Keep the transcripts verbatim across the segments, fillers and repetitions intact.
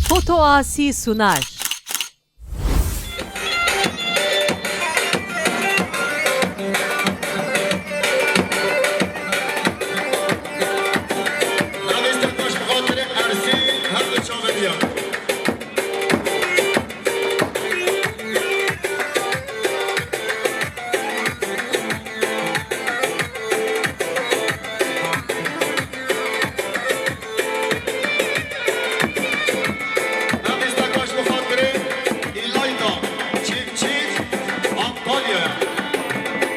Foto Asi Sunar. Navê Sterbaş bi xatirê Ersîn her du çavên ya. Navê Sterbaş bi xatirê Îlayda Çîfçî Antalya.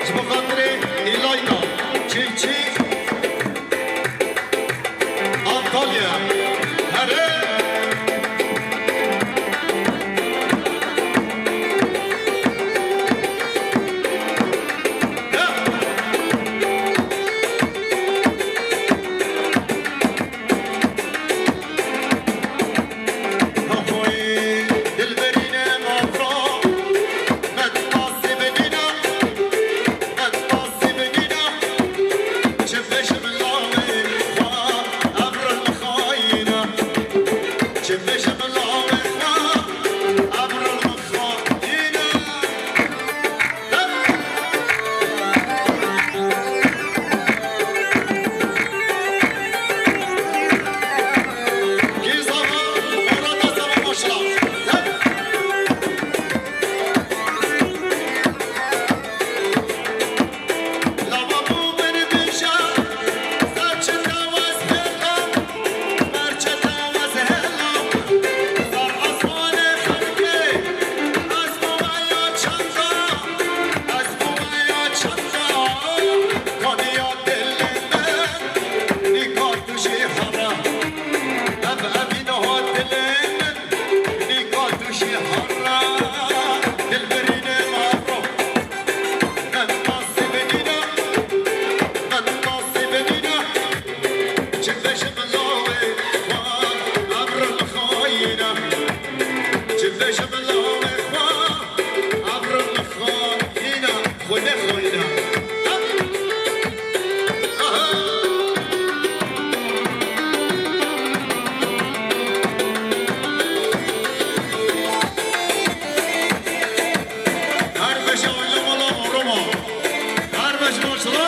Ji bo xatirê Îlayda Çîfçî Antalya. Here. Ya. Dilberîne mafra, ben tasî binîna, ben tasî binîna. Çi bêjim lawê xwe, ev ril xayîn e. Çi bêjim lawê xwe, ev ril xayîn e. Kî zava, Murat Aslan, maşallah. Lava bû min dija, ser çi dawaz hêla, ser çi dawaz hêla, sar asmanê xelkê, ez bûme ya çanda, ez bûme ya çanda, kaniya dilê min, nîka tu jî hera, ev evîn ho dilê min. Nîka tu jî hera, dilberînê mafro. Ben nasîbê nîna, ben nasîbê nîna. Çi bêjim lawê xwe, ev ril xayîn e. Çi bêjim lawê xwe, ev ril xayîn e. Xwedê xayîn e. Her beşe oynamalı Roma. Her beşe başla.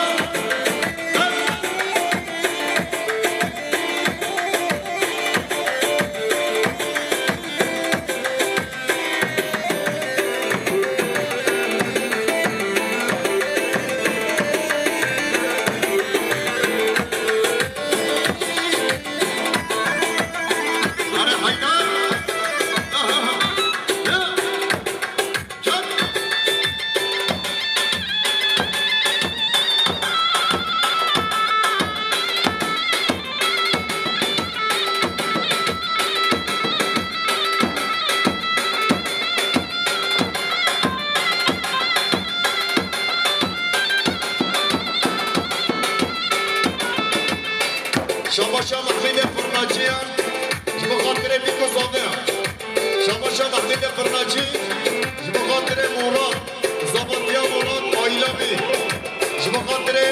Şabaşa Mehmedê Pirnaciyan ji bo xatirê Bîko Zadeyan. Şabaşa Mehmedê Pirnacî ji bo xatirê Murat, Zabatiya Murat Aylamî. Ji bo xatirê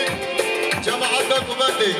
cemaeta Gumendê.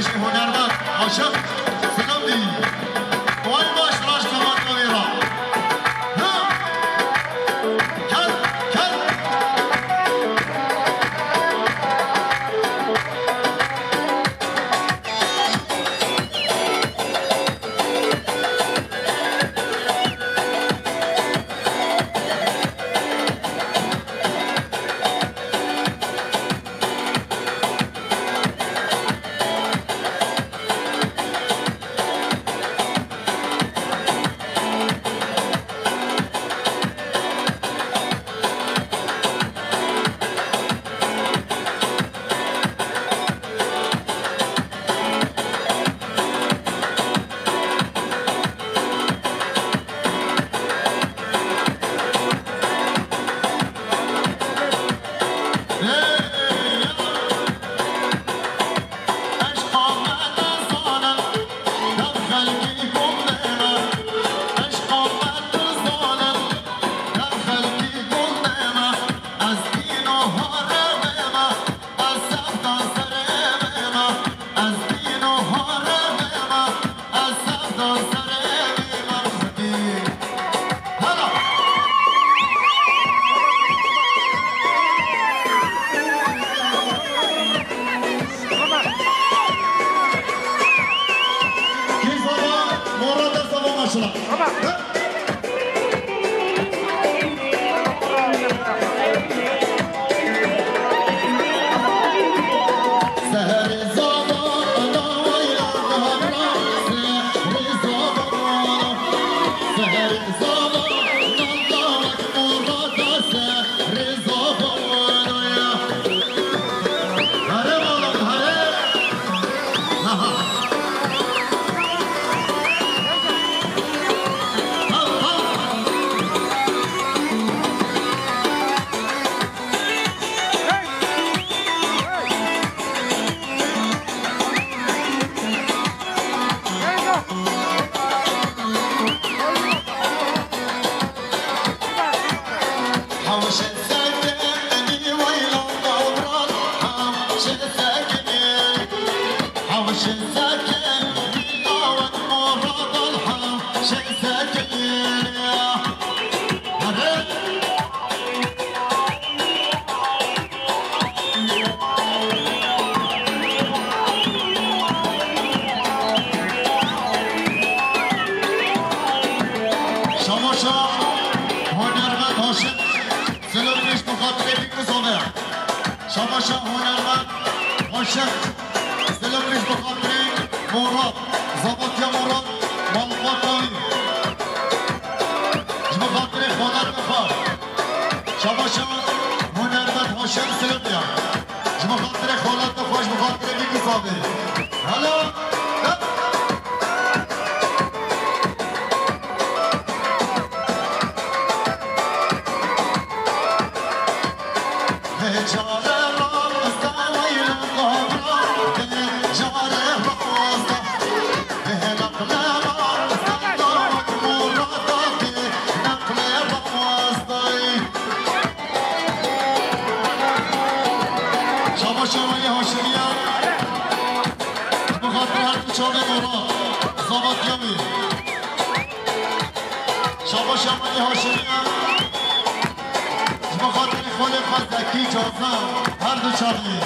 Hunermend Aşık Silindî. Vay baş raş kıvat kavira. Ha! Gel, gel. Kî zava, mora dest ava maşallah. Here oğlum, here. Aha. Al, al. Şamaşa, hunermend Haşim, Silindî ji bo xatirê Bîkû Zave. Şamaşa, hunermend Haşim, Silindî ji bo xatirê Murad, Zavatya Murad, malbata wî. Ji bo xatirê xwelatê xwe. Şamaşa, hunermend Haşim Silindî ya. Ji bo xatirê xwelatê xwe, ji bo xatirê Bîkû Zave. Hela! Şaba şabanî Haşimiya. Bi xatir her du çavê Mora. Zavat Yamî. Şaba şabanî Haşimiya. Ji bo xatirê xwelê xwe Zekî Cazan. Her du çavê.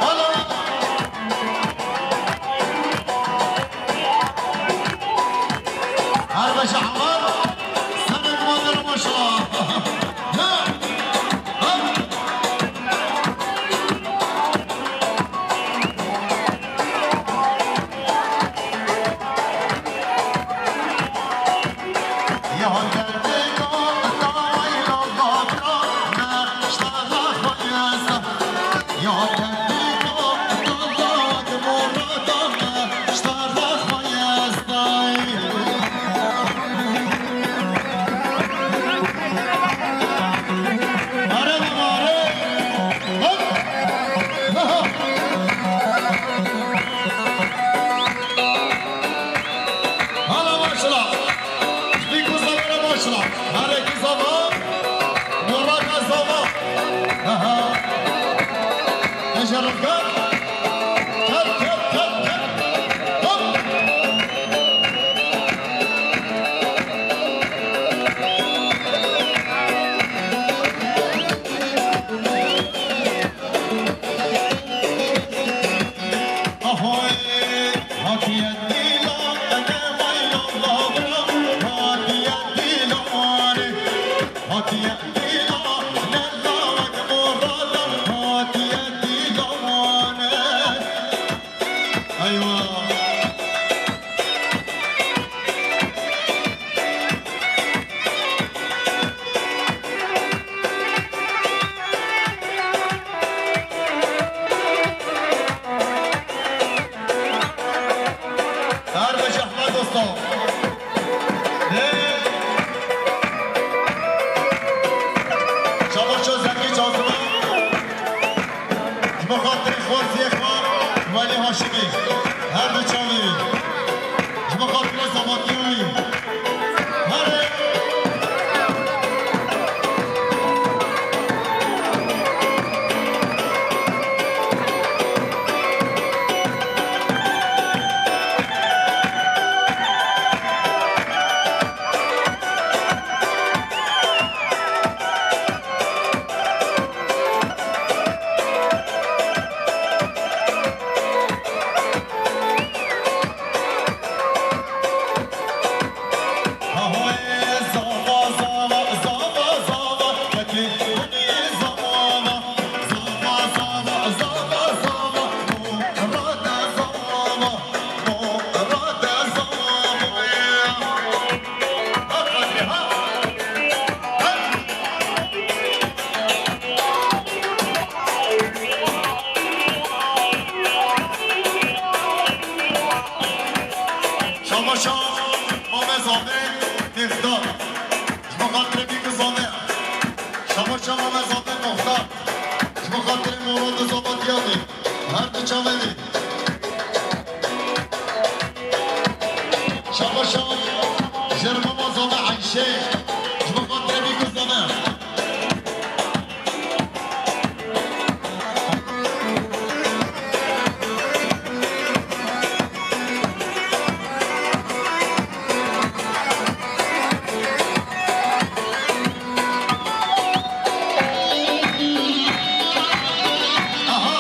Alo. Her beşe Hemar, semek madir maşallah. Hala maşallah. Spîk û zavera maşallah. Herêkî zava. Moraka zava. Aha. Eje rizgar. Ket, ket. Şabaşo Zengî Çazima. Ji bo xatirê xweziyê xwe Welî Haşimî. Her du çavê wî. Ji bo xatirê zavatiya wî. Her Şabaşa Mame Zame Mexdar. Ji bo xatirê Bîk û Zame. Şabaşa Mame Zame Mexdar. Ji bo xatirê Morad û Zame Diyadî. Her du çavê wî. Şabaşa Jermama Zame Eyşe. Ji bo xatirê Bîk û Zame. Aha!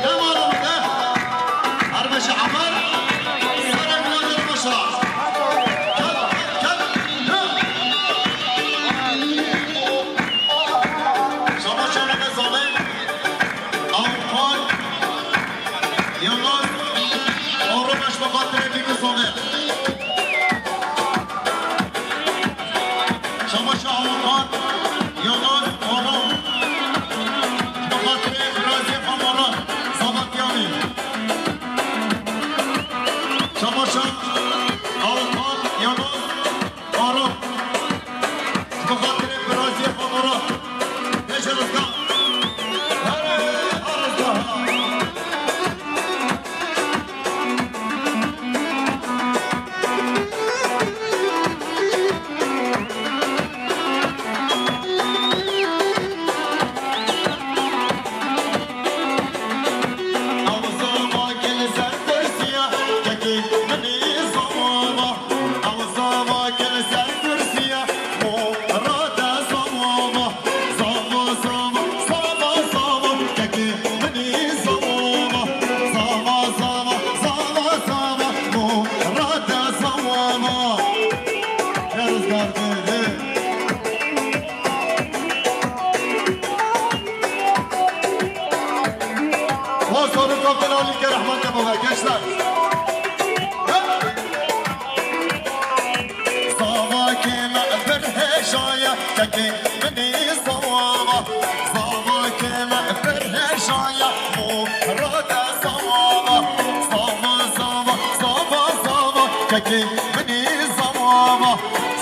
Dema re bide. Her beşe Emer. Serek Nadir Başaran. Gel, gel, gel. Şabaşa Mehmet Zame. Avrupa'nın Yılmaz Orhun Aşma Fatih'e bir kız oldu. Şabaşa Avrupa'nın Yılmaz Orhun Aşma Fatih'e biraz yapamalı. Sabat yani. Şabaşa Avrupa'nın Yılmaz Aro. Ji bo xatirê biraziyê xwe Aro. Bêje rizgar. Herê, ha rizgar. Ew zava gel ser kursiya, kekê min ê zava. Ew zava gel ser kursiya, morada zava. Zava, zava, zava, zava, kekê min ê zava. Zava, zava, zava, zava, morada zava. Ê rizgar be, ê. Waz Faruk Abdülhalim ke rahmet yapalım gençler. Zava ke me bir hejaya, kekê min ê zava. Zava ke me bir hejaya, morada zava. Zava, zava, zava, zava, kekê min ê zava.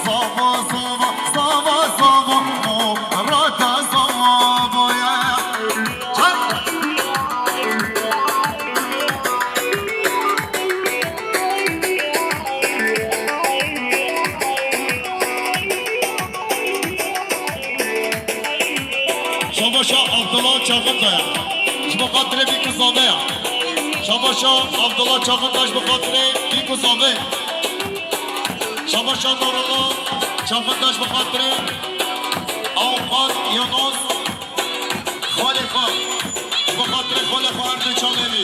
Zava, zava, zava, zava, morada zava ya. Çak! Şabaşa Abdullah Çaxınkaya. Ji bo xatirê Bîk û Zame ya. Şabaşa Abdullah Çaxınkaya ji bo xatirê Bîk û Zame. Şabaşa Nurullah Çaxınkaya ji bo xatirê Avukat Yunus. Xalê xwe. Ji bo xatirê xalê xwe her du çavê wî.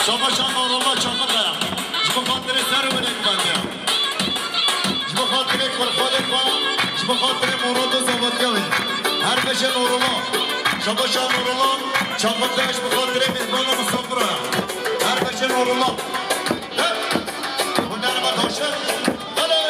Şabaşa Nurullah Çaxınkaya. Ji bo xatirê ser û binêk bendiya. Ji bo xatirê xalê xwe, ji bo xatirê Murad û Zavatiya wî. Her beşe Nurullah. Şabaşa Nurullah Çaxınkaya ji bo xatirê mêhmana misafira. Her beşe Nurullah. Hep! Hûn derba taşin. Hadi!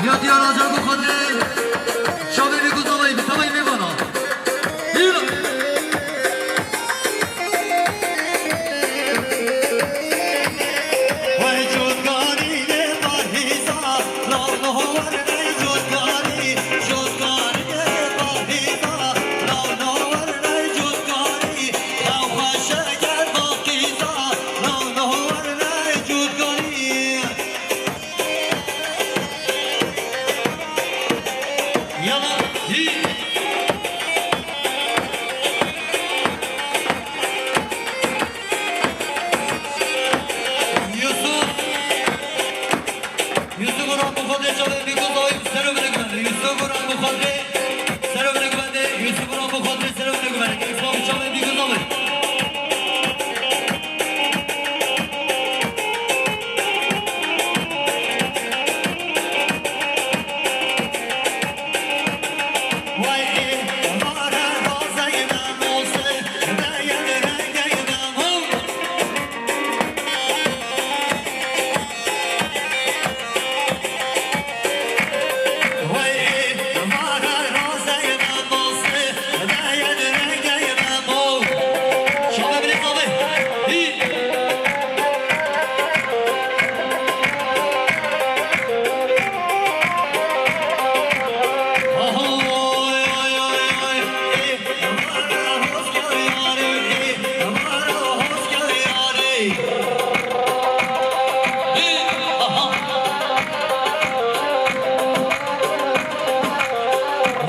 Ya Diyar Acar bu Xwedê, çavê vî guzavayî bi tevayî mêvana. Hîra! Yala, hî. Yusuf. Yusuf Orhan Buxadê çavê bî guzavê, ser û binê gumendê. Yusuf Orhan Buxadê, ser û binê gumendê. Yusuf Orhan Buxadê, ser û binê gumendê. Yusuf çavê bî guzavê.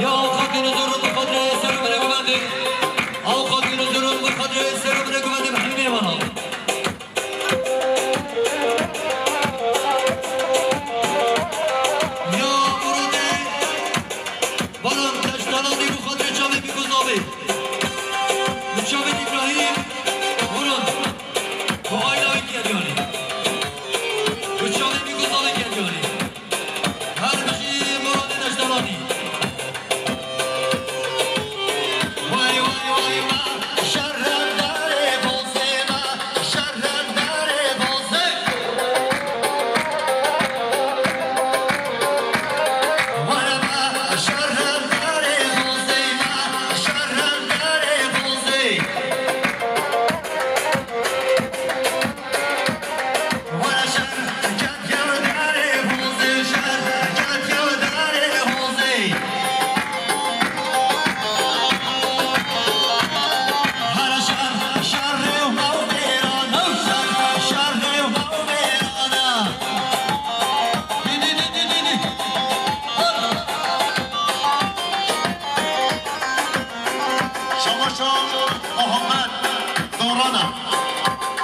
Ya Xatîn û Zûrûn bi Xwedê ser û binê gumendê. Aw Xatîn û Zûrûn bi Xwedê ser û binê gumendê bi hemî mêvana. Ya Muradê, Baran Deştalanî bi Xwedê çavê bî guzavê. Bi çavê Îbrahîm Muran. Bi ayna wî kediyanî. Bi çavê bî guzavê kediyanî. Her bijî Muradê Deştalanî. Way, way, way, ma, şerrendarê bozê ma, şerrendarê bozê. Way, ma, şerrendarê bozê ma, şerrendarê bozê. Şamaşa Muhammed Dorana.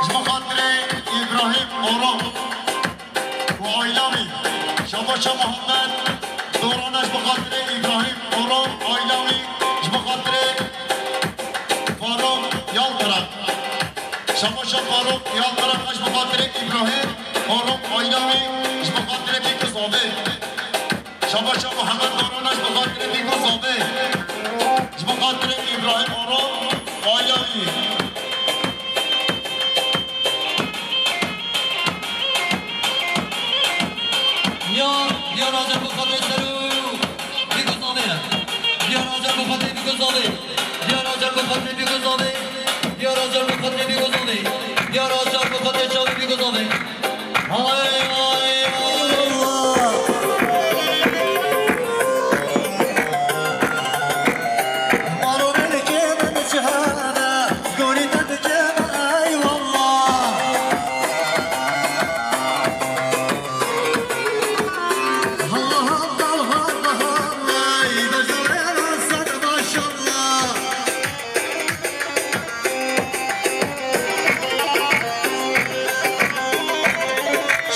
Ji bo xatirê Îbrahîm Orom û aîla wî. Şamaşa Muhammed Dorana ji bo xatirê Îbrahîm Orom, aîla wî, ji bo xatirê Faruk Yaltira. Şamaşa Faruk Yaltira ji bo xatirê Îbrahîm Orom, aîla wî, ji bo xatirê Bîk û Zavê. Şamaşa Muhammed Dorana ji bo xatirê Bîk û Zavê. Ji bo xatirê Îbrahîm Orom, aîla wî. Ya, Diyar Acar bi xatirê ser û Bîk û Zavê ye. Diyar Acar bi xatirê Bîk û Zavê. Diyar Acar bi xatirê Bîk û Zavê. Diyar Acar bi xatirê Bîk û Zavê. Diyar Acar bi xatirê çavê Bîk û Zavê.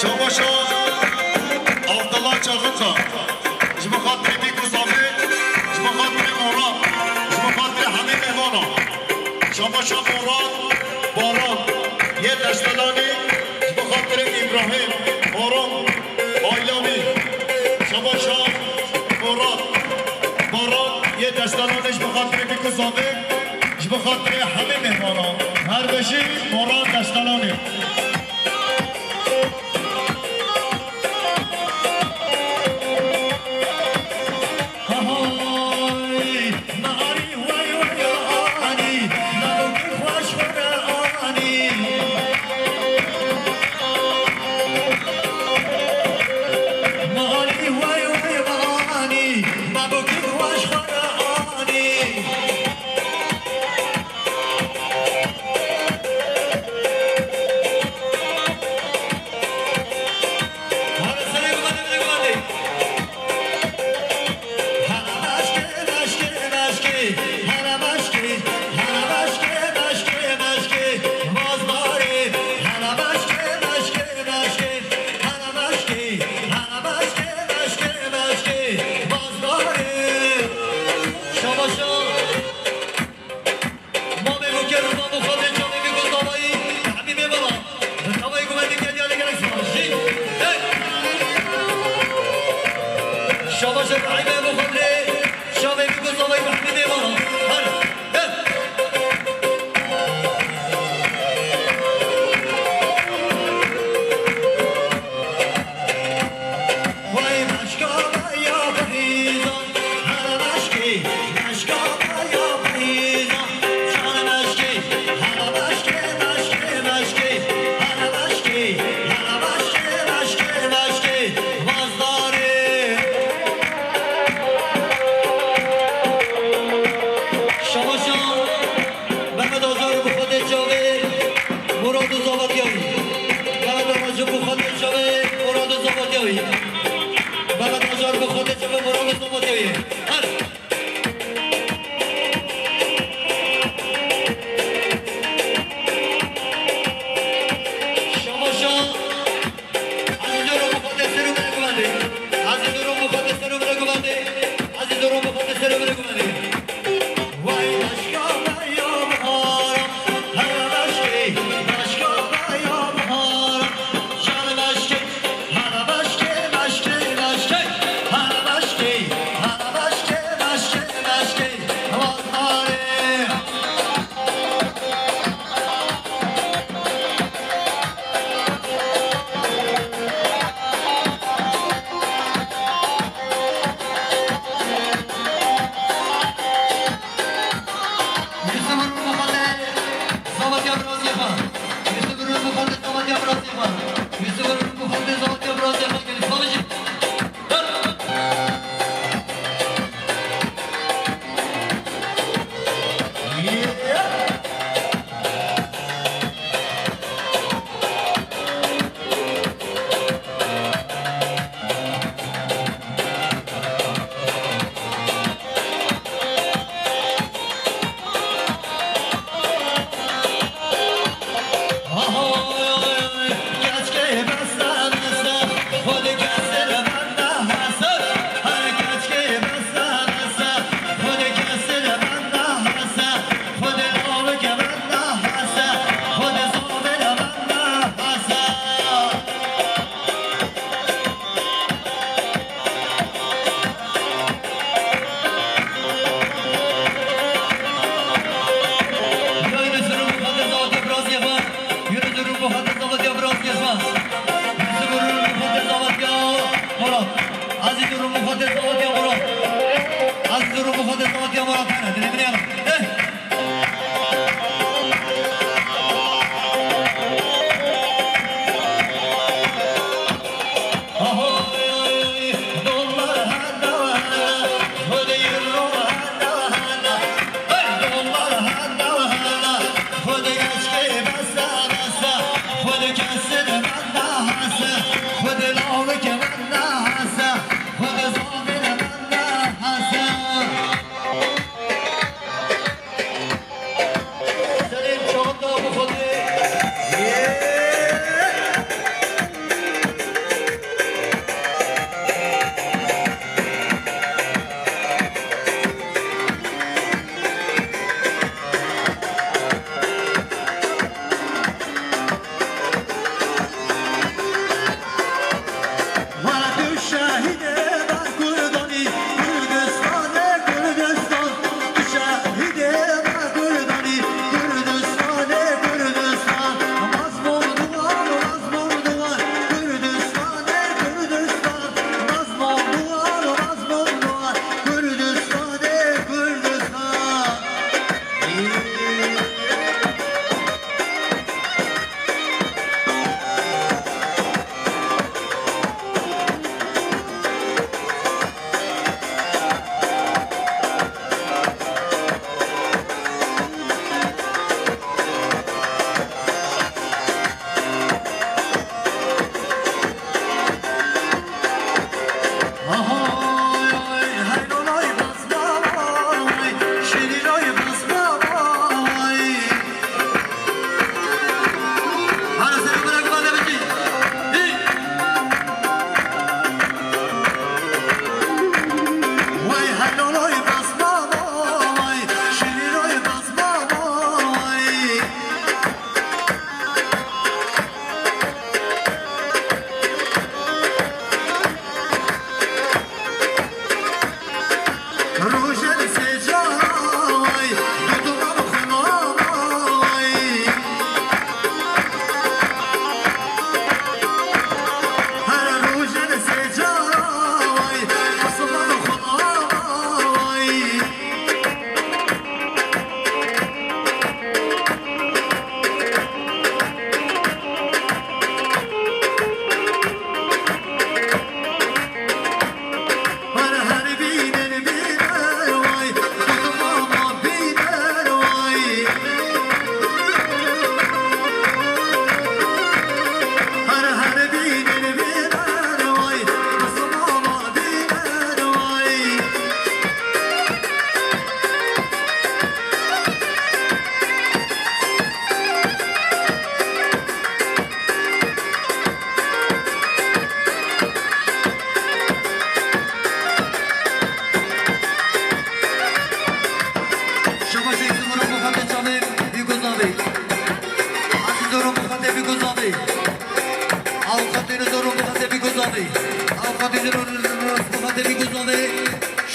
Şabaşa Abdullah Çaxika, ji bo xatirê Bîk û Zavê, ji bo xatirê Moran, ji bo xatirê hemî mêvanan. Şabaşa Moran Baran yê Deştelanê, ji bo xatirê Îbrahîm Orom Aylamî. Şabaşa Moran Baran yê Deştelanê, ji bo xatirê Bîk û Zavê, ji bo xatirê hemî mêvanan. Her bijî Moran Deştelanê. Şabaşa. Mamê Voker û Mamo Xwedê çavê Bîk û Zavayî, Hemî Mêvanan. Tavayê guvendî gel ya lê gelek spas. Jî. Hey! Şabaş e, Hemî Mêvanan Xwedê, çavê Bîk û Zavayî, Hemî Mêvanan. Her. Hey! Mehmet Acar bi xwedê çavê Murad û Zavatiyayî. Mehmet Acar bi xwedê çavê Murad û Zavatiyayî. Mehmet Acar bi xwedê çavê Murad û Zavatiyayî. Her. Şamaşa. Ezîz û Rom bi xwe dê ser û bire guvendê. Ezîz û Rom bi xwe dê ser û bire guvendê. Ezîz û Rom bi xwe dê ser û bire guvendê. Vay başka baya bahara, her başkê, başka baya bahara. Can başkê, her başkê, başkê, başkê. Her başkê, her başkê, başkê, başkê. Vazdarê. Yusuf Rû bi xwe tê zavetiya birazê xwe. Yusuf Rû bi xwe tê zavetiya birazê xwe. Yusuf Rû bi xwe tê zavetiya birazê xwe. Gelî slavê jî. Yunus Rû bi xwe tê zavetiya birazê xwe. Yunus Rû bi xwe tê zavetiya birazê xwe. Yusuf Rû bi xwe tê zavetiya Murat. Ezîz Rû bi xwe tê zavetiya Murat. Ezîz Rû bi xwe tê zavetiya Murat. Hene, dilê min hene. Eh!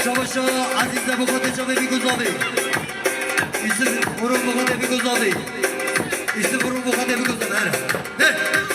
Şabaşa Ezîz Ebo Xatê çavê bî guzavê. Îşte vurun bo Xatê bî guzavê. Îşte vurun bo Xatê bî guzavê. Here. De.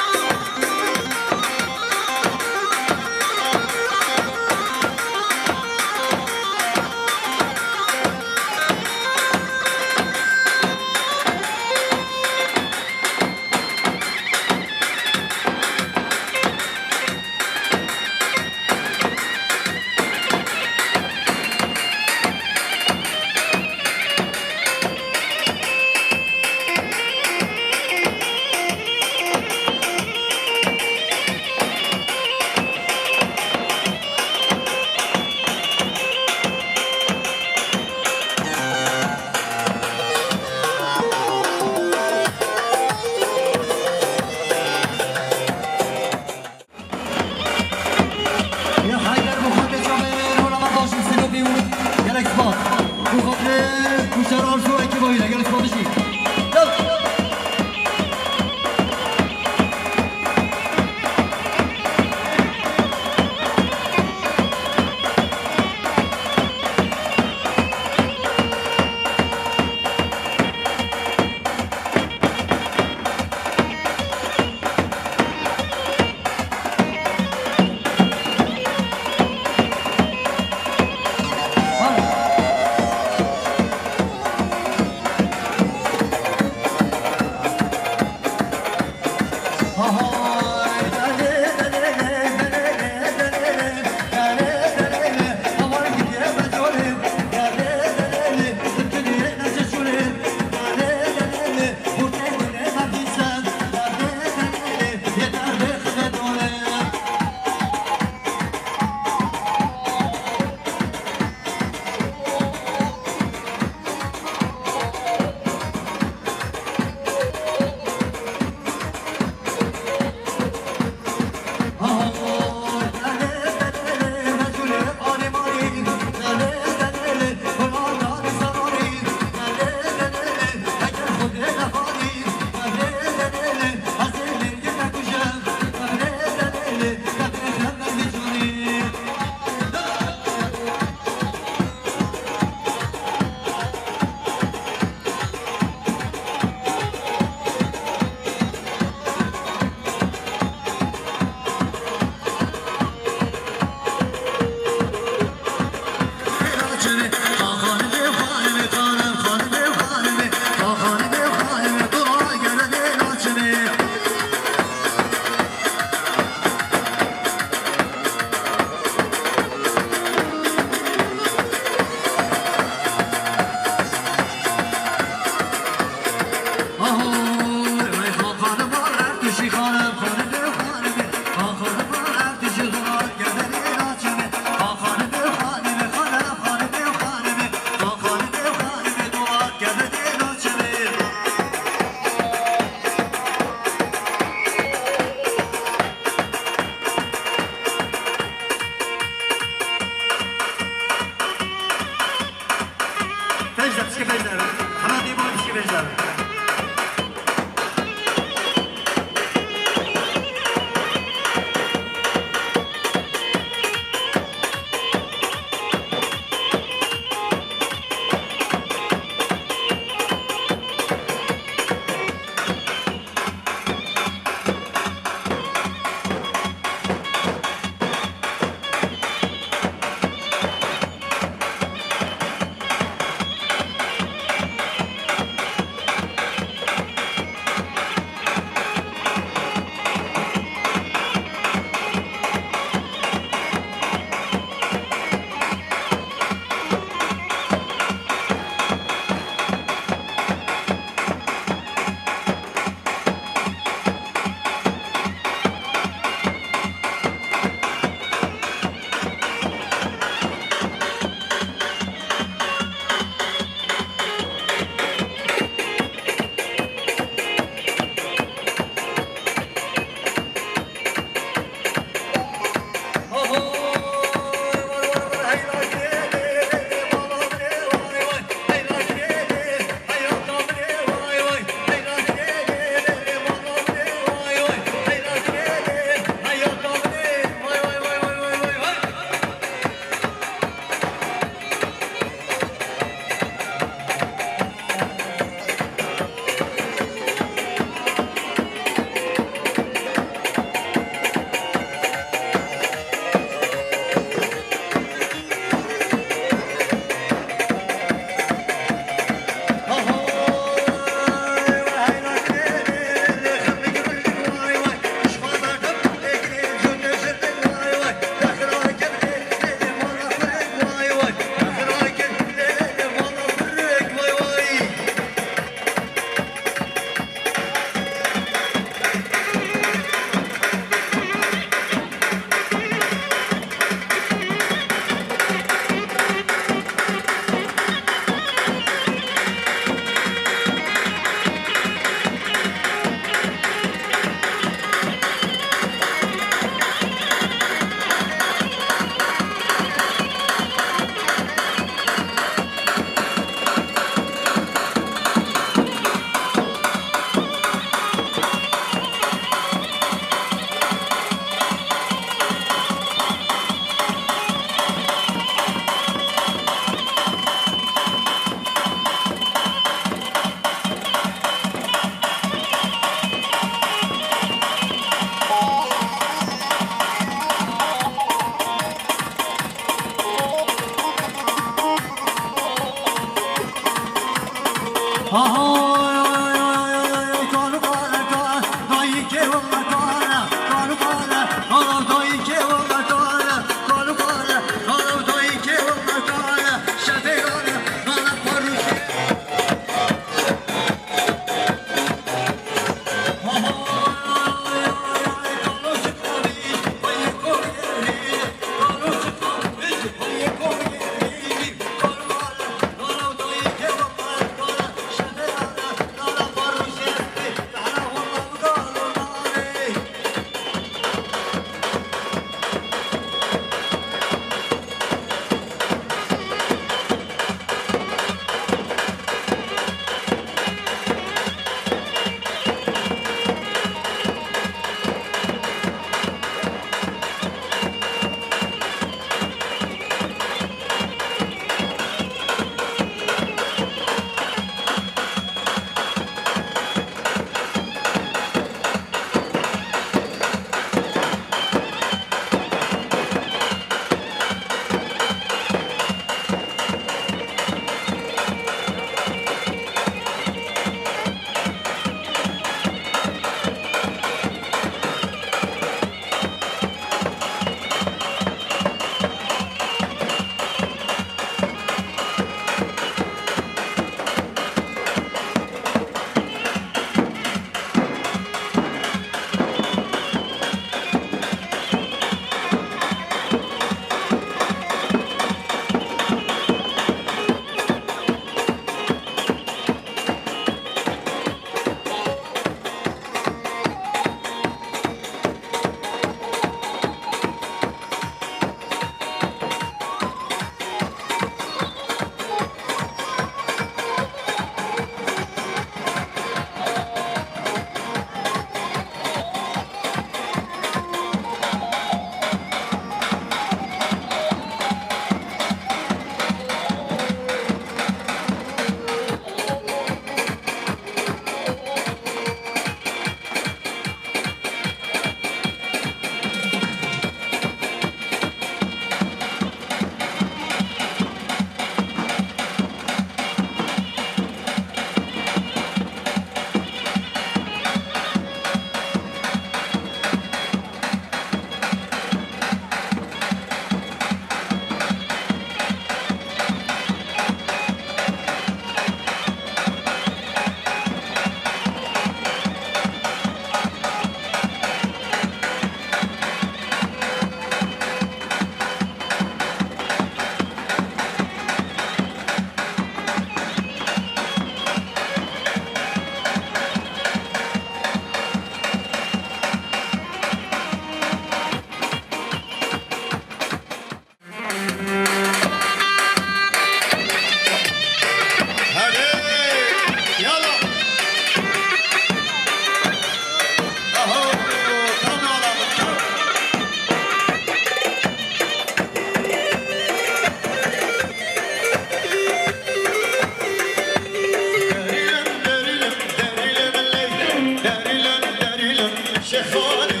Şêxanî,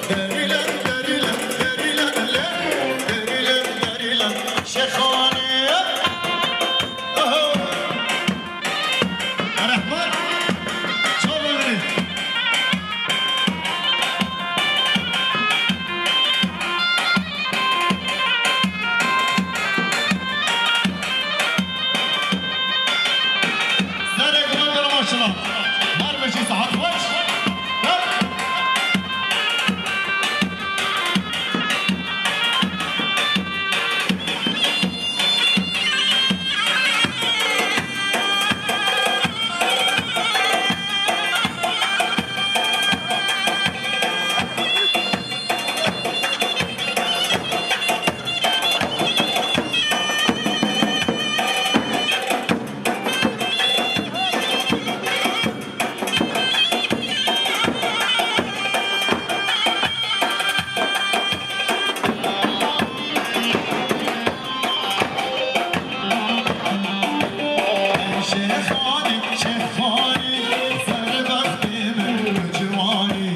derîlen, derîlen, derîlen, derîlen, derîlen, Şêxanî. Oho! Erehman, çawa verî? Serek me bira maşallah. Her beşî saet xweş. Her Şêxanî, Şêxanî, serbextê min tu ciwanî.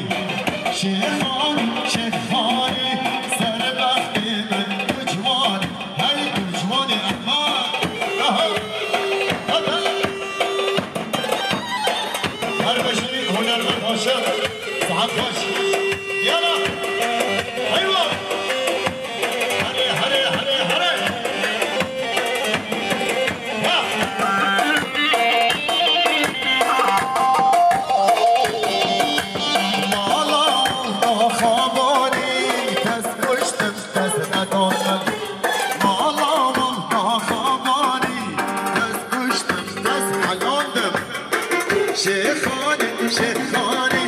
Şêxanî, Şêxanî, serbextê min tu ciwanî. Hey tu ciwanî Ehmed. Aha. Hadi. Her beşî hunermend Haşim. Saet xweş. Yala. Heywa. Here, here, here, here. Ha. Mala, mala, xabanî, dest kuştim, dest nedon min. Mala, mala, xabanî, dest kuştim, dest heyondim. Şêxanî, Şêxanî,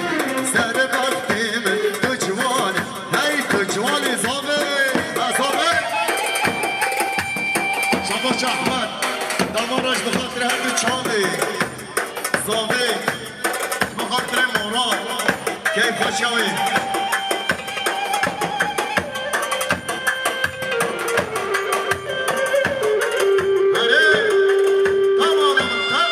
serbextê min, tu ciwanî. Hey, tu ciwanî zavê, ha, zavê. Şabaş Ehmed, davan reş bi xatirê her du çavê. Zavê, bi xatirê moran, keyf xweşiya wê. Erê, tamam, tamam.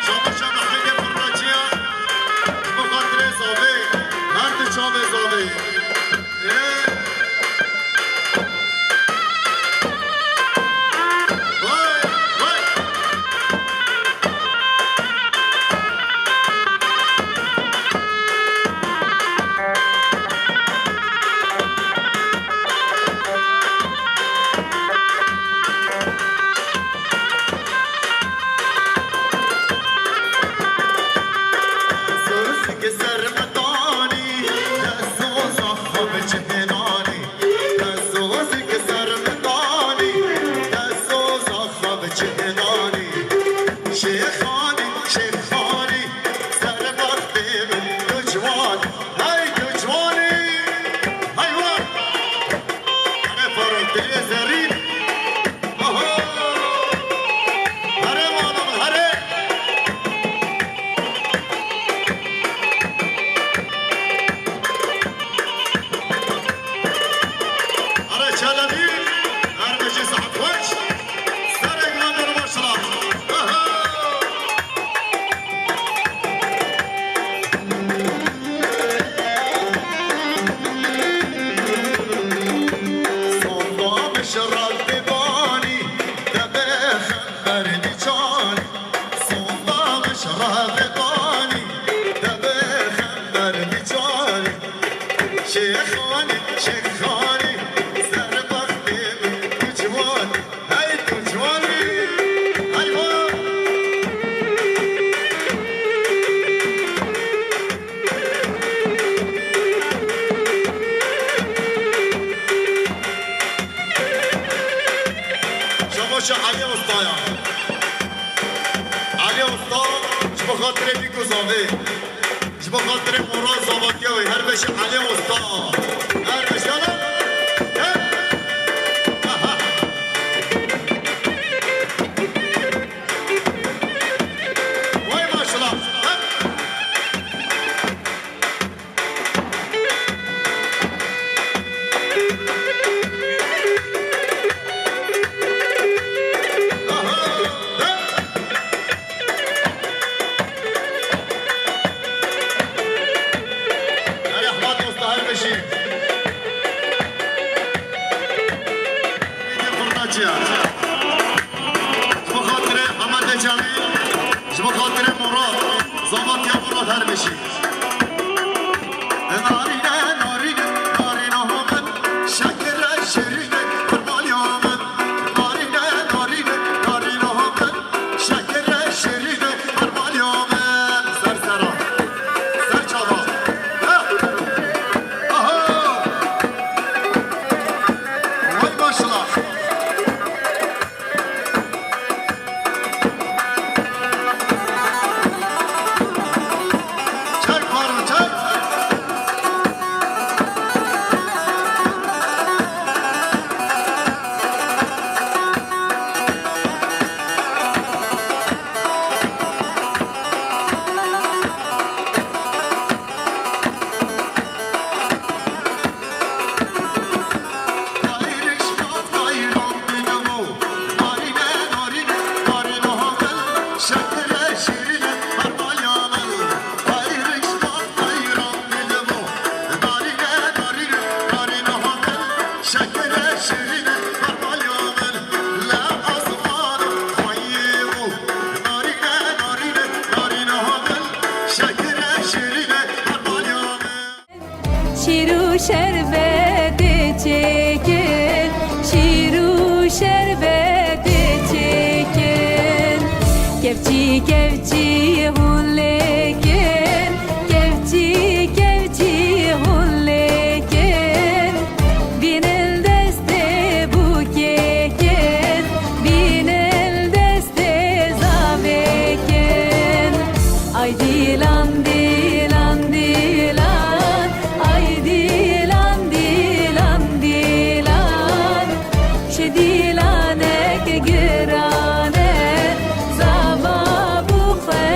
Şabaşa Mehmedê Firnaçiya, ji bo xatirê zavê, her du çavê zavê. Ê! Vay, vay! Sozike ser min danî, te soza xwe bi cihê danî. Te sozike ser min danî, te soza xwe bi cihê danî. Şêxanî, Şêxanî, serbextê min tu ciwanî. Hey tu ciwanî, hey wa! Here Faruk, dilê zerrîn. Oho! Here mala min, here! Here Çelebî, her bijî saet xweş. Serek me ber başla. Oho! Sonda min şirab dibanî, te bêxember dîçanî. Sonda min şirab dibanî, te bêxember dîçanî. Şêxanî, Şêxanî, serbextê min tu ciwanî. Hey tu ciwanî, hey wa! Şabaşa Elî Usta ya. Elî Usta, ji bo xatirê vî ku zavê. Ji bo xatirê moral zavatiya wê, her beşî Elî Usta. Her beşî Elî. He. Aha. Vay maşallah. He. Ji bo xatirê Ehmedê Cemîl, ji bo xatirê Murat, zavatiya Murat her bijî. Narîne, narîne, narîna min, şekere şirîne, qurbanîya min. Narîne, narîne, narîna min, şekere şirîne, qurbanîya min. Ser sera, ser çava. Heh. Aha! Vay maşallah. Çek Harun, çek. Şîr û şerbetê çêkin, şîr û şerbetê çêkin. Kevçî, kevçî hûn lêkin, kevçî, kevçî hûn lêkin. Bînin destê bûkêkin, bînin destê zavêkin. Ay dîlan, dîlan, dîlan, ay dîlan, dîlan, dîlan. Ji dîlanek giran e, zava bû xwe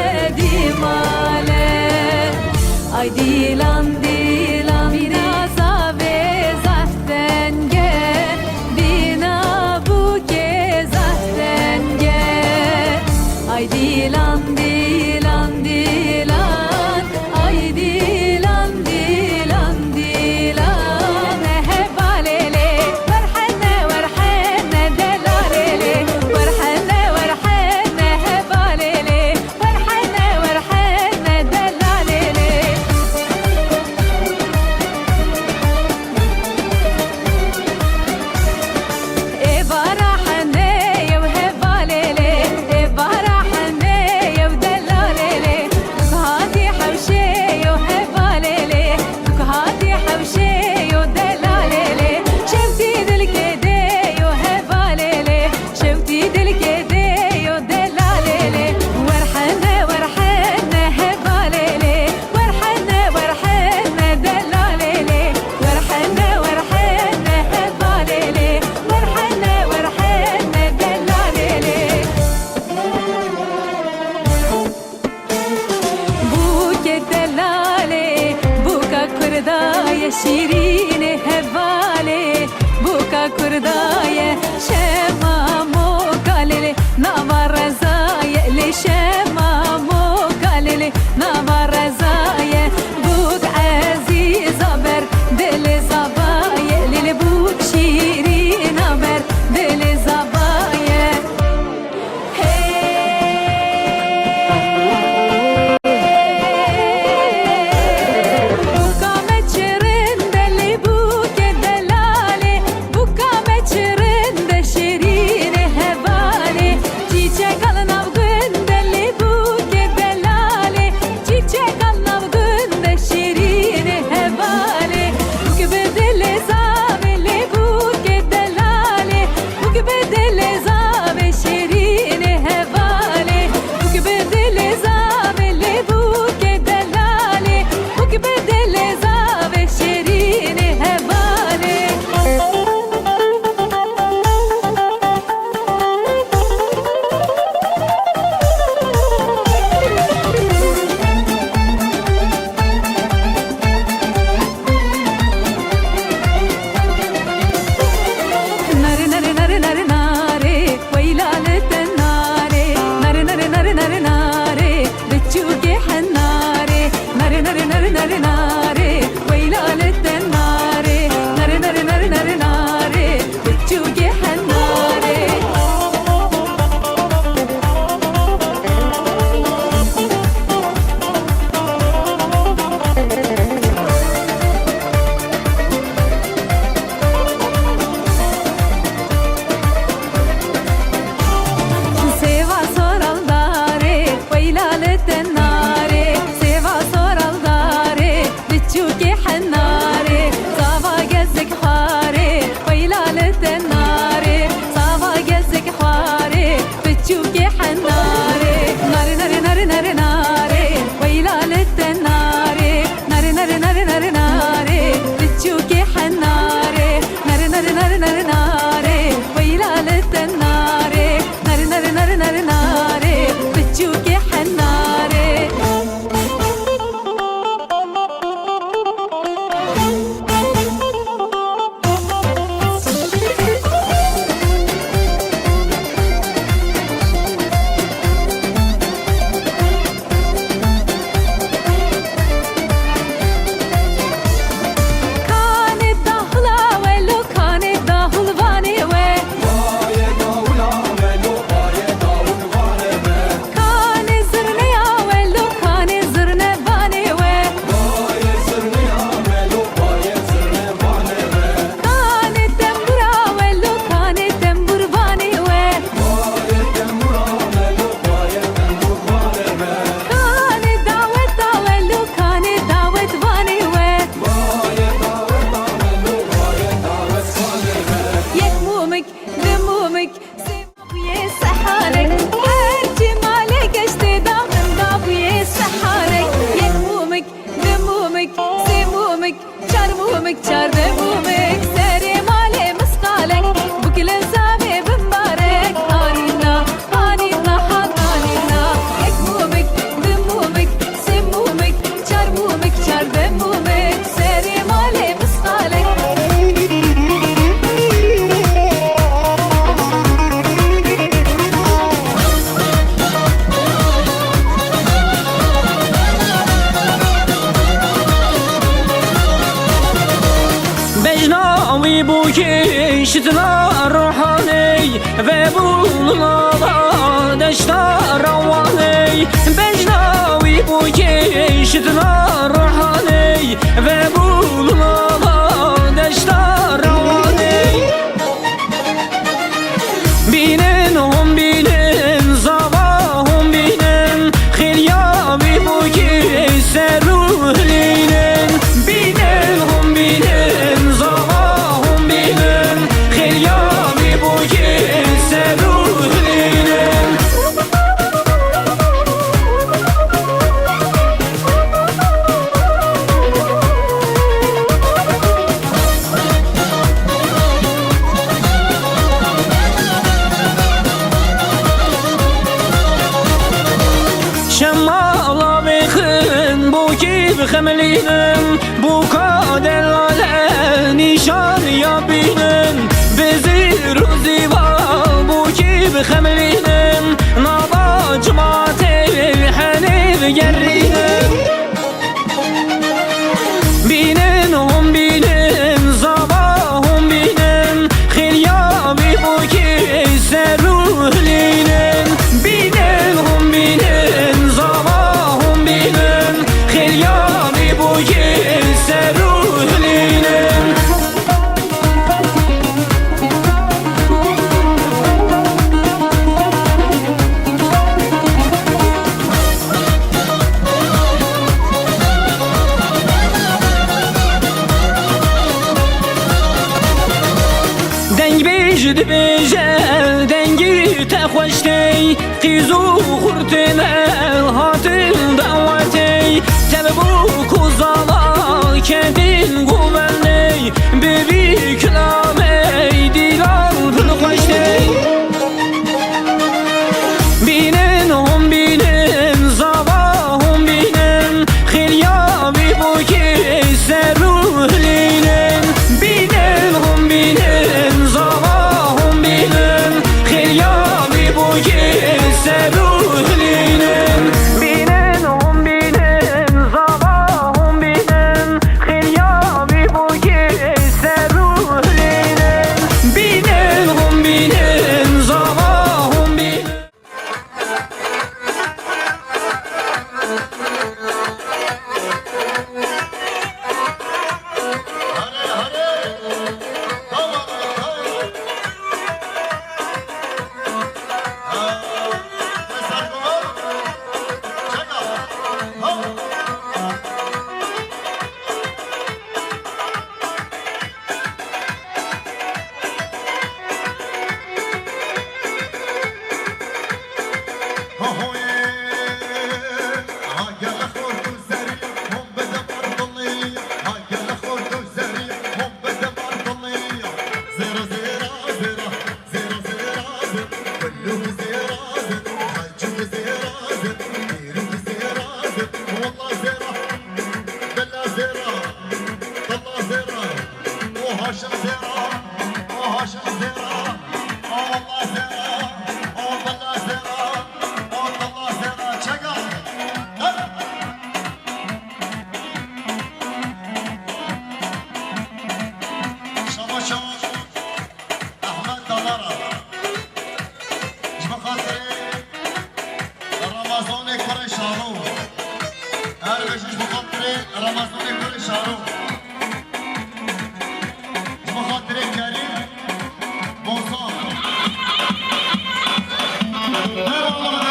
Wî bû kiştina ruhanê, vebûn nava deşta rewanê. Bejna wî bû kiştina ruhanê, vebûn nava deşta rewanê. Bînin hûn bînin, zava hûn bînin, xêliya wî bûkî ser û hilînin. Bînin hûn bînin, zava hûn bînin, xêliya wî bûkî ser û hilînin. Şemala bêxin bûkî bixemilînin, bûka delale nîşan ya bînin. Bi zîr û zîva bûkî bixemilînin, nava cimatê henê bigerînin. Bînin hûn bînin, zava hûn bînin, xêliya wî bûkî ser û hilînin. Bînin hûn bînin, zava hûn bînin, xêliya wî bûkî ser û hilînin. Deng bêj dibêje, dengî te xweş tey, qîz û xurtê me hatin dawetê. Tev bû ku zala ketin govendê, bi vî kilamê dîlan pir xweş tey. Bînin hûn bînin, zava hûn bînin, xêliya wî bûkî ser û hilînin. Bînin hûn bînin, zava hûn bînin, xêliya wî bûkî ser û hilînin. Bînin hûn bînin, zava hûn bînin, xêliya wî bûkî ser û hilînin. Bînin hûn bînin, zava hûn bînin. Şabaşa Ehmed Dalara. Ji bo xatirê Ramazanê kurê Şaro. Her bijî ji bo xatirê Ramazanê kurê Şaro. Ji bo xatirê Kerîm Bozan. Eyvallah.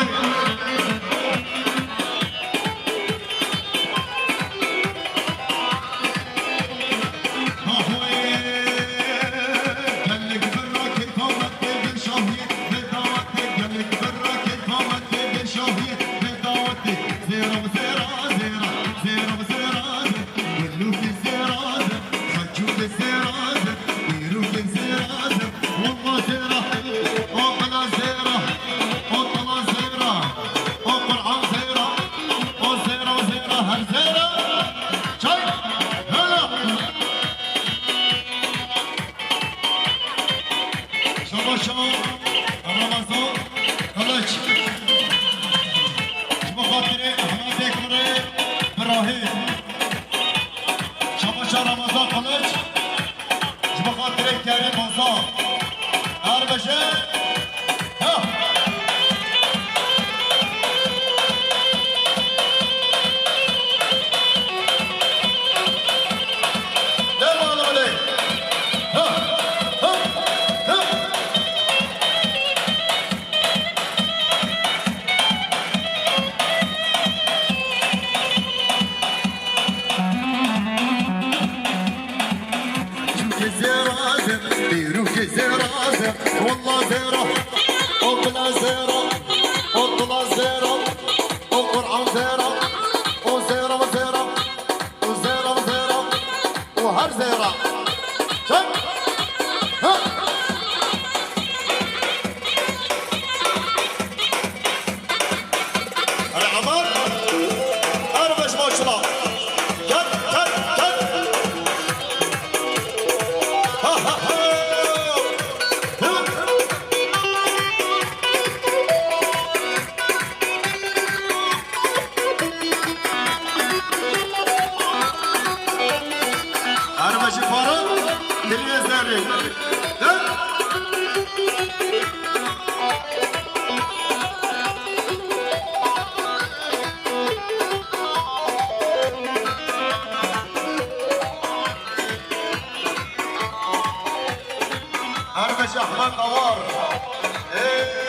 Şabaşa Ramazan Kılıç. Ji bo xatirê Ehmedê kurê Birahîm. Şabaşa Ramazan Kılıç. Ji Xatirê Kerîm Ozan. Her beşe. Ha. Devam edelim. Ha. Ha. Ha. Çimkî zêra zim, dîrokî zêra zim, wallah zêra, o bila zêra, o dula zêra, o Qur'an zêra, o zêra zêra, o zêra zêra, o her zêra. Çek! Ha! Hadi Amar. Erbeş maşallah. Ket, ket, ket. Ha, ha, ha. Hı. Erbeşi para, diliye zerre. Hı. Erbeş Ahmet Dawar. Ey!